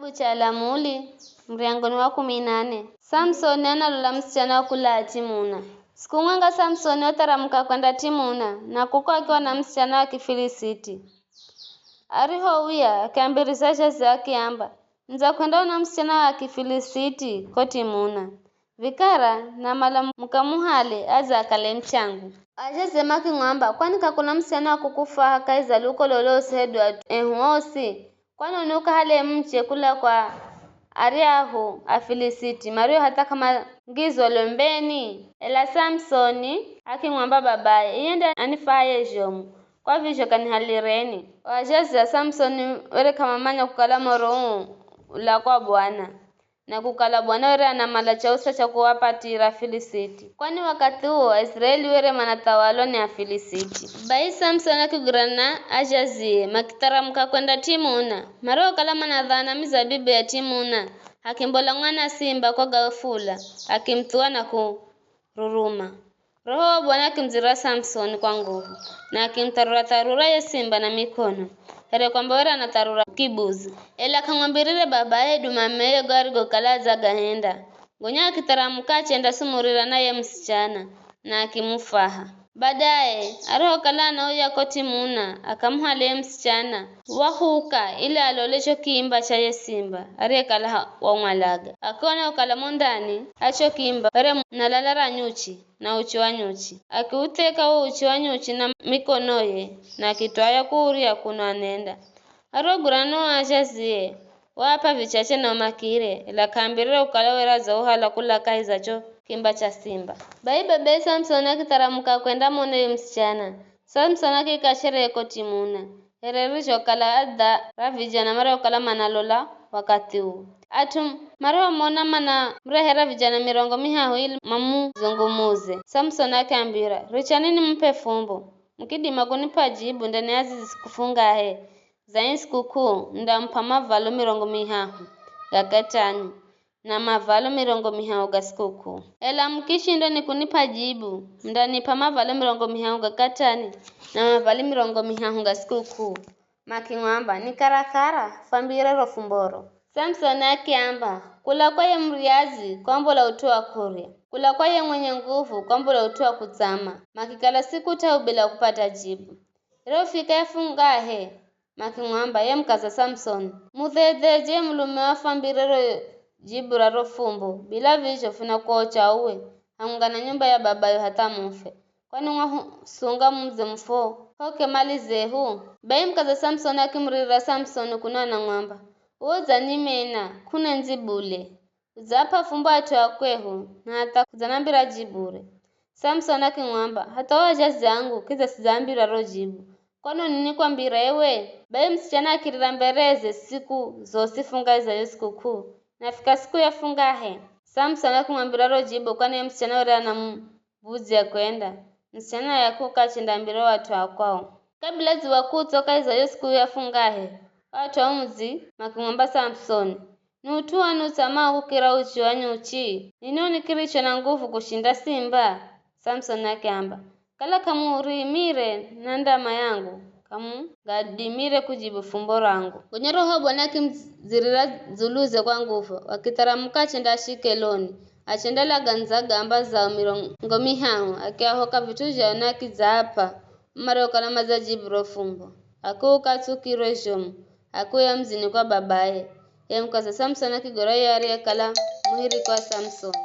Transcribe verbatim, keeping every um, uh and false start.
Kitabu cha Lamuli, muryango ni wa kumi na nane. Samsoni analola musichana wa kulaa Timuna. Siku mwenga Samsoni watharamuka kwenda Timuna, na kuko akiona musichana wa Kifilisiti. Arihouya, akiambiriza zhazi akiamba, "Nidzakwenda ona musichana wa Kifilisiti ko Timuna. Vikara namala mukamuhale adze akale muchangu." Azhazie makimwamba, "Kwani kakuna musichana wa kukufwaha kahi za luko lolosi hedu at'u ehu osi? Kwanoni ukahale muche kula kwa aryahu Afilisiti mario hatha k'amangizwa lombeni?" Ela Samsoni akimwamba babaye, "Iye nde anifwahaye zhomu, kwa vizho kanihalireni." O azhazi a Samsoni were k'amamanya kukala moro uu ula kwa Bwana, na kukala Bwana were anamala chausa cha kuwapatira Afilisiti, kwani wakathi uwo Aiziraeli were manathawalwa ni Afilisiti. Bai Samsoni akigwirana na azhazie, makitharamuka kwenda Timuna. Mariokala manadhana mizabibu ya Timuna, akimbola mwana simba kwa gafula, akimuthuwa na kururuma. Roho wa Bwana akimudzirira Samsoni kwa nguvu, na akimutharura-tharura ye simba na mikono, here kwamba were anatharura kibuzi. Ela k'amwambirire babaye hedu mameye go arigokala adzagahenda. Gonya akitharamuka achendasumurira na ye musichana, na akimufwaha. Badaye, arihokala anauya ko Timuna, akamuhala ye musichana, wahuka ili alole cho kiimba cha ye simba ariyekala ha- wamwalaga. Akiona kukala mo ndani a cho kiimba were na lala ra nyuchi na uchi wa nyuchi. Akiutheka wo uchi wa nyuchi na mikonoye, na akitwaya kuurya kuno anenda. Arogwirana no azhazie, waap'a vichache na umakire, ela k'aambirire kukala were adzauhala kula kahi za cho kiimba cha simba. Bai babaye Samsoni akitharamuka kwenda amone ye musichana. Samsoni akiika sherehe ko Timuna, here rizhokala adha ra vijana mariokala manalola wakathi uwo. At'u mariomona manamurehera vijana mirongo mihahu ili mamuzungumuze. Samsoni akiambira, "Richani nimup'e fumbo. Mukidima kunip'a jibu ndani ya zizi siku fungahe za ii sikukuu, nindamup'a mavalo mirongo mihahu ga katani, na mavalo mirongo mihahu ga sikukuu. Ela mukishindwa ni kunip'a jibu, mundanip'a mavalo mirongo mihahu ga katani na mavalo mirongo mihahu ga sikukuu." Makimwamba, "Ni karakara, fwambire ro fumboro." Samsoni akiamba, "Kula kwa ye muryazi kwambola ut'u wa kurya, kula kwa ye mwenye nguvu kwambola ut'u wa kutsama." Makikala siku t'ahu bila kupata jibu. Irofika ye fungahe, makimwamba ye mukaza Samsoni, "Mudhedheje mulume wafwambire ro jibu ra ro fumbo, bila vizho funakuocha uwe hamwenga na nyumba ya babayo hatha mufe. Kwani mwahusunga mudze mufo hoke mali zehu?" Bai mukaza Samsoni akimuririra Samsoni kuno anamwamba, "Uwe udzanimena, k'unendzi bule. Udzap'a fumbo at'u a kwehu, na hatha k'udzanambira jibu re." Samsoni akimwamba, "Hatha o azhazi angu kidza sidzaambira ro jibu. Kwanoni nikwambira ewe?" Bai musichana akirira mbereze siku zosi fungahe za yo sikukuu. Nafika siku ya fungahe, Samsoni akimwambira ro jibu, kwani ye musichana were anamuv̱udzya kwenda. Musichana yakuka achendambira o at'u a kwao. Kabila dzuwa kutso kahi za yo siku ya fungahe, o at'u a mudzi makimwamba Samsoni, "Ni ut'u wani utsamao kukira uchi wa nyuchi? Ni noni kiricho na nguvu kushinda simba?" Samsoni akiamba, "Kala k'amurimire na ndama yangu, k'amungadimire kujibu fumbo rangu." Gonya Roho wa Bwana akimudzirira dzuluze kwa nguvu, akitharamuka achenda ashikeloni, achendalaga ndza gamba zao mirongo mihahu, akiahoka vit'u zhao na akidzaap'a mariokala madzajibu ro fumbo. Akiuka atsukirwe zhomu, akiuya mudzini kwa babaye. Ye mukaza Samsoni akigwira yuya ariyekala muhiriki wa Samsoni.